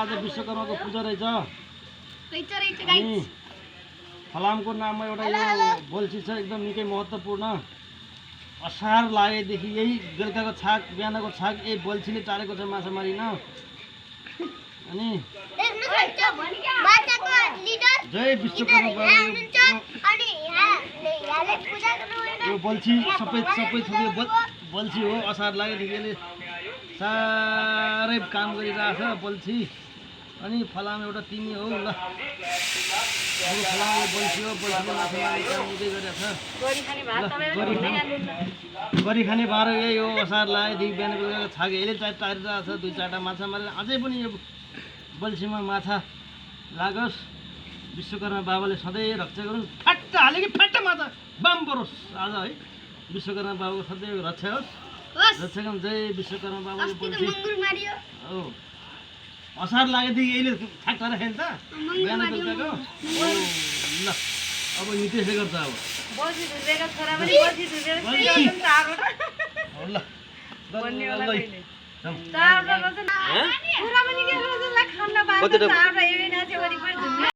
आज विश्वकर्माको पूजा रहेछ गाइस। फलामको नाममा एउटा यो बल्छी छ एकदम निकै महत्त्वपूर्ण। असार लागेदेखि यही बेलुकाको छाक बिहानको छाक यही बल्छीले चालेको छ माछा मारिन। अनि जय विश्वकर्मा बाबा। यो बल्छी सबै थोरै बल्छी हो। असार लागेदेखि यसले साह्रै काम गरिरहेछ बल्छी। अनि फलाम एउटा तिमी हो ल। फलामले बल्छी हो, बल्छीले माछा मार्ने काम निकै गरिरहेछ। गरी खाने भाँडो यही हो। असार लागेदेखि बिहान बेलुकाको छाक यसले टारिरहेको छ। 2-4टा माछा मारेर अझै पनि यो बल्छीमा माछा लागोस्। विश्वकर्मा बाबाले सधैँ रक्षा गरून्। फ्याट्ट हाल्यो कि फ्याट्ट माछा बाम परोस् आज है। विश्वकर्मा बाबाको सधैँ रक्षा होस्। रक्षागम जय विश्वकर्मा बाबाले बल्छी हो। असार लागेदेखि यहिले ठ्याक्टर खेल्छ बिहान बेलुकाको। ल अब नितेशले गर्छ अब ल